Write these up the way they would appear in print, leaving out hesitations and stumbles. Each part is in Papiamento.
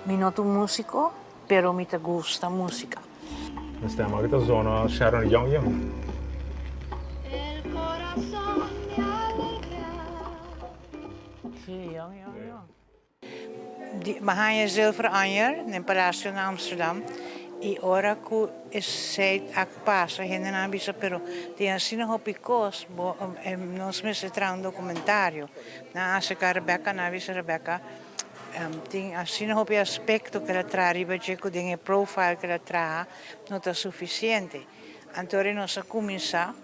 Mi no ta un músiko, pero mi ta gusta músika. Mi stem aki ta zona Sharon Young Young. Sí, Young Young Young. Di mi haña Zilver Anjer den Palacio na Amsterdam y ora cu esey a pasa hendenan a bisa pero tin asina hopi cos bo nos mester traha un documentario. Nan a acerca Rebecca nan a bisa Rebecca tin asina hopi aspecto cu el a traha riba dje cu den e profile cu el a traha no ta suficiente. Anto ora nos a cuminsa.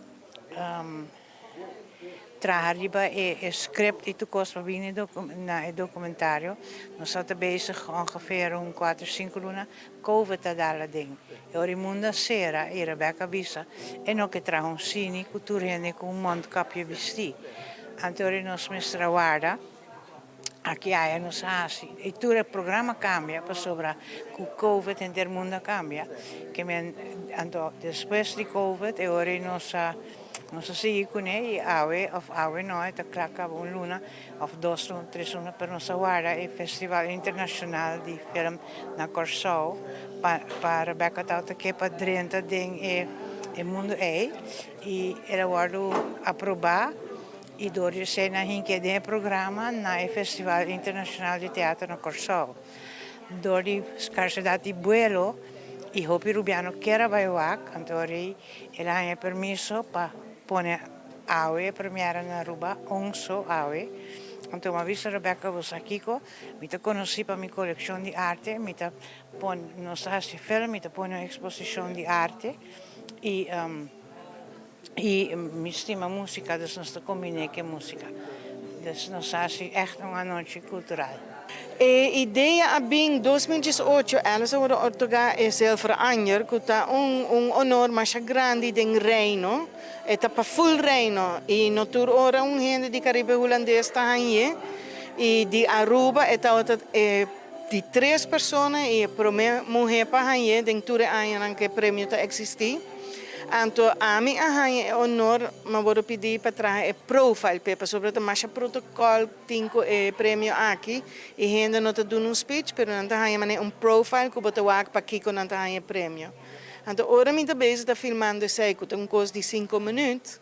Traha riba e script y tur cos pa bini na e documentario. Nos a ta bezig ongeveer un cuater cinco luna, Covid a dal aden. E ora e mundo a cera y Rebecca a bisa e no ke traha un cine cu tur hende cu un mondkapje bisti. Anto ora nos mester a warda aki aya nos a haci y tur e programa a cambia pasobra cu Covid henter mundo a cambia. Ke men anto despues di Covid e ora nos a. Nos a sigui kuné i awe òf awe no e ta kla kaba un luna òf dos luna, tres luna pero nos a warda e festival internashonal di film na Kòrsou pa pa Rebecca tabata ke pa drenta den e e mundu ei i el a wòrdu aprobá i dor di esei nan hink'é den e programa na e festival internashonal di teatro na Kòrsou. Dor di skarsedat di buelo i hopi rubiano kier a bai wak anto rei El a haña permiso pa pone awe e premiera na Aruba, un so awe. Anto mi a bisa Rebecca, bo sa kiko? Mi ta konosí pa mi kolekshon di arte, mi ta pone, nos ta hasi film, mi ta pone un eksposishon di arte i i mi stima músika, dus nos ta kombiné ku e músika. Dus nos a hasi ègt un anochi kultural. E idea a bin 2018, Alice a worde otorga e Zilveren Anjer, cu ta un un honor masha grandi den Reino. E ta pa full Reino y no tur ora un hende di Caribe Hulandes ta hañ'e. Y di Aruba e tabata e di tres persona y e prome muhe pa hañ'e den tur e añanan cu e premio ta existi. Anto ami a haña e honor, mi a worde pidi pa traha e profile p'e pasobra ta masha protocol. Tin ku e premio aki e hende no ta duna un speech pero nan ta haña manera un profile ku bo ta wak pakiko nan ta haña e premio. Anto ora mi ta bezig ta filmando esei ku ta un kos di sinku minüt,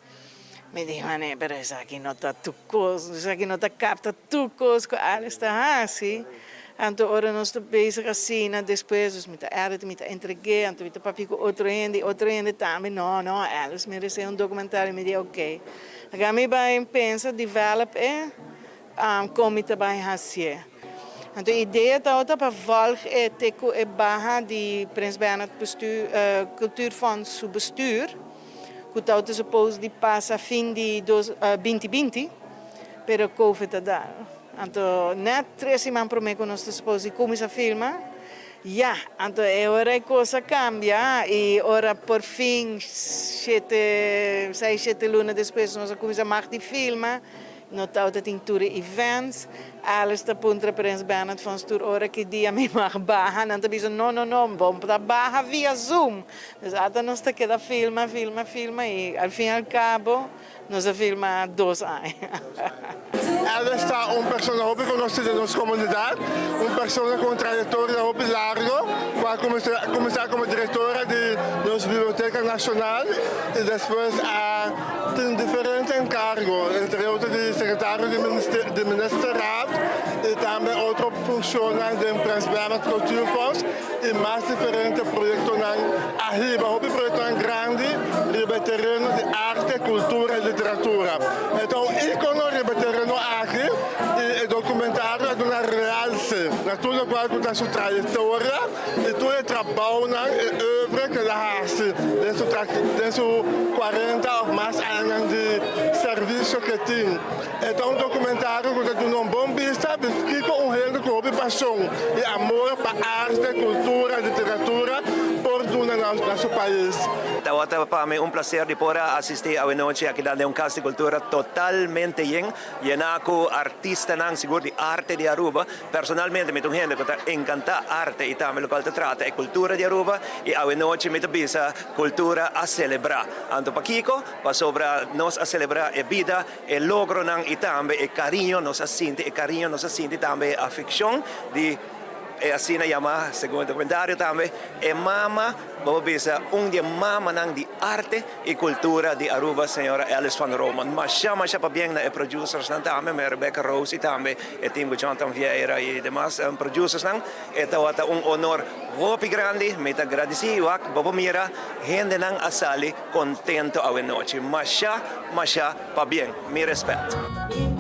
mi di manera pero esaki no ta tur kos, esaki no ta kapta tur kos ku Alex ta hasi. Anto ora nos ta bezig asina despues dus mi ta edit mi ta entreg'é anto mi ta papia ku otro hende i otro hende tambe no no Alex meresé un documentario mi di oke. Laga mi bai pensa develop e kon mi ta bai hasié. Anto e idea tabata pa volg e te ku e baha di Prins Bernhard bestuur Cultuurfonds su bestuur ku tabata suppose di pasa fin di dos binti binti pero covid a dal. Anto net tres siman prome ku nos ta suppose di kuminsa filma ya anto e ora e kos a kambia i ora por fin shete seis shete luna despues nos a kuminsa mag di filma no tabata tin tur e events Alice ta puntra Prins Bernhard Fonds tur ora ki dia mi mag baha nan ta bisa no no no bo ta baha via zoom dus ata nos ta keda filma filma filma i al fin al cabo Nos a filma dos aña. Elvis ta un persona hopi konosí den nos komunidat, un persona ku un trayektoria hopi largo, ku a kuminsá komo direktora di nos Biblioteka Nashonal i despues a tin diferente enkargo, entre otro di sekretario di Ministerraad i tambe otro funshonnan den Prins Bernhard Cultuurfonds i mas diferente proyektonan a hiba hopi proyektonan grandi riba e tereno di arte, kultura i literatura. E ta un íkono riba e tereno aki i e dokumentario a duna realse na tur lokual ku ta su trayektoria i tur e trabounan, e oeuvre ku el a hasi den su den su kuarenta òf mas añanan di servisio ku e tin. E ta un dokumentario ku ta duna un bon bista di kiko un hende ku hopi pasion i amor pa arte, kultura, literatura por duna na su pais. Tabata pa mi un placer di por a asisti awenochi aki den un Cas di Cultura totalmente yen, yena cu artistanan sigur di arte di Aruba. Personalmente mi ta un hende cu ta encanta arte y tambe locual ta trata e cultura di Aruba y awenochi mi ta bisa cultura a celebra. Anto pakico? Pasobra nos a celebra e bida. E logronan i tambe e kariño nos a sinti, e kariño nos a sinti tambe e afekshon di E asina yama, segun e documentario tambe, e mama, bo bisa, un di e mamanan di arte y cultura di Aruba, señora Alice van Roman. Masha, masha pabien na e producers nan tambe, me Rebecca Rose y tambe e team cu Jonathan Vieira y demas producers nan. E tawata un honor hopi grandi, mi ta gradici wak, bo por mira, hendenan a sali contento awe nochi. Masha, masha pabien. Mi respet.